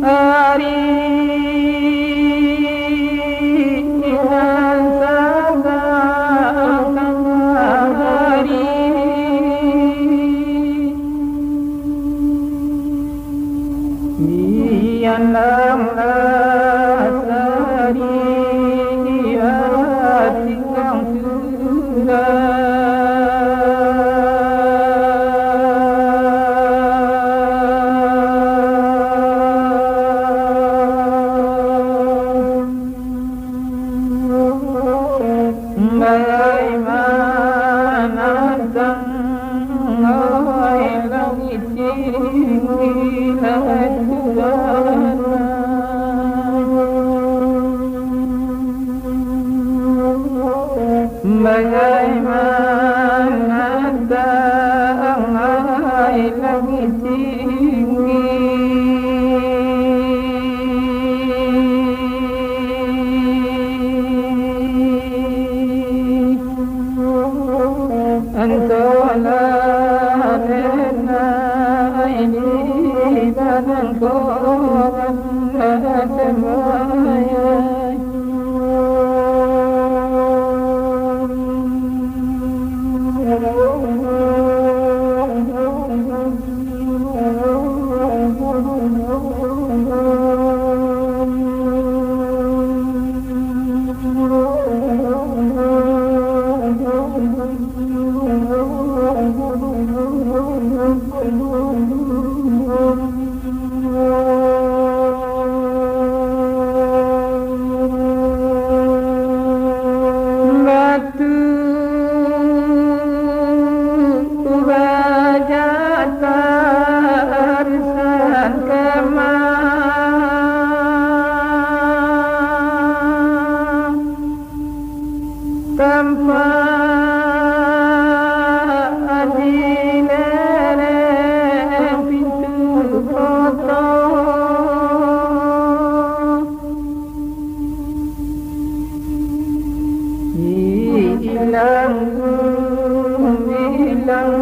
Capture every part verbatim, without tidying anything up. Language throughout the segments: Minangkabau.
Ari nan sadang tangah ari, bianlah sari ati kang surang. Bagaimana tangah langik tinggi lah Tuhan. Bagaimana tangah langik tinggi. Antahlah denai di badan korban sembahyang. Batu baja tarsan kama, tampek di lereng pintu koto. Ilang, ilang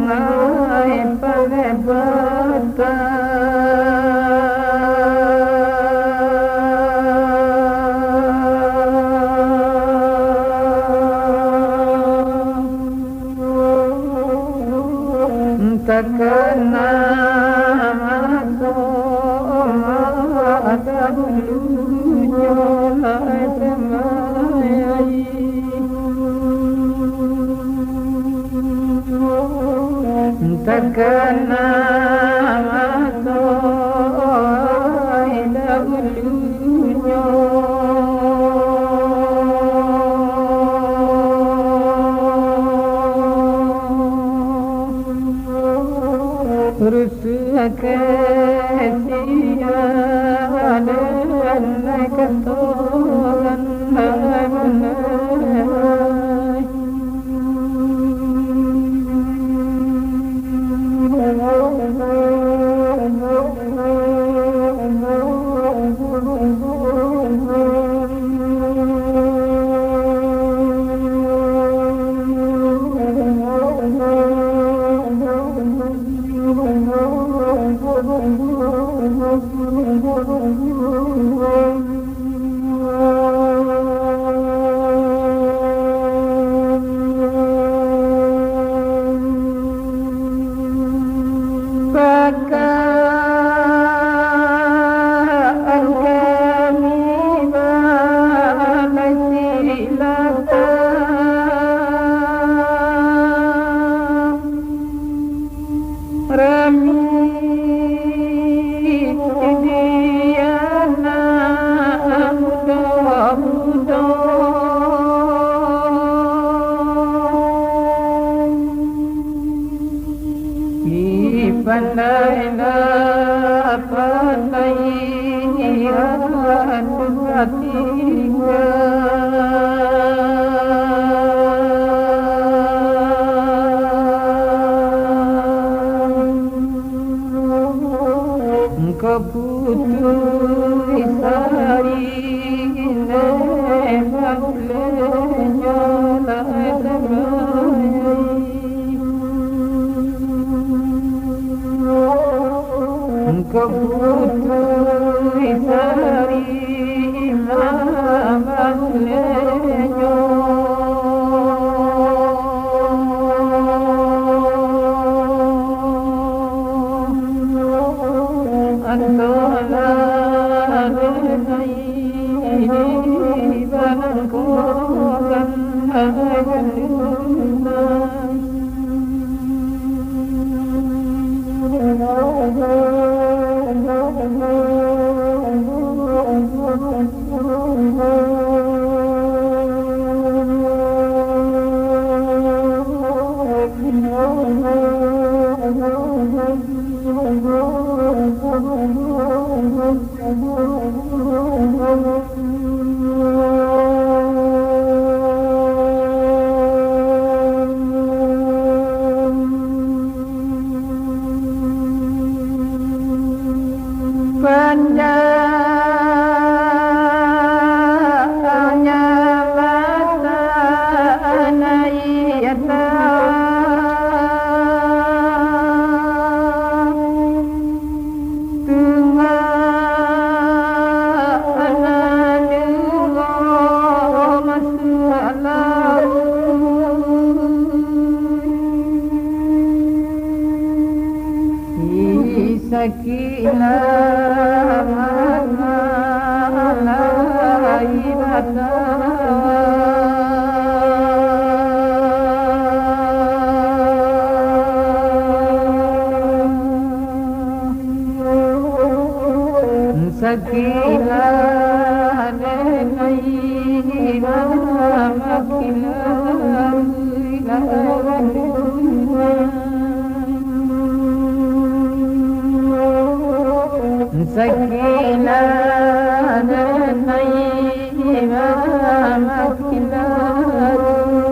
ai palepatan. Takana maso dahulunyo lai sambayang. Takana maso dahulunyo. Rusuah kasiahan, katoran banai. Pakaan ka Fatihah. Engkau putuih sari, ne'mat lenyo lah tabayai. Engkau putuih sari, ne'mat lenyo. Antolah denai di balangkokan ajalunai. Panjangnya masa naiak tawa, tungga anak duo masuak lauik. Sakinah malah ibadah. Sakinah denai malah makin larui lawan dunia. Sakinah denai malah makin larui.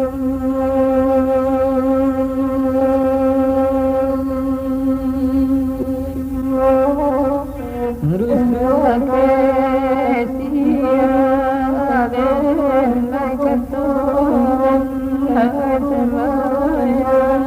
Rusuah kecil den, lai kato lai sambayang.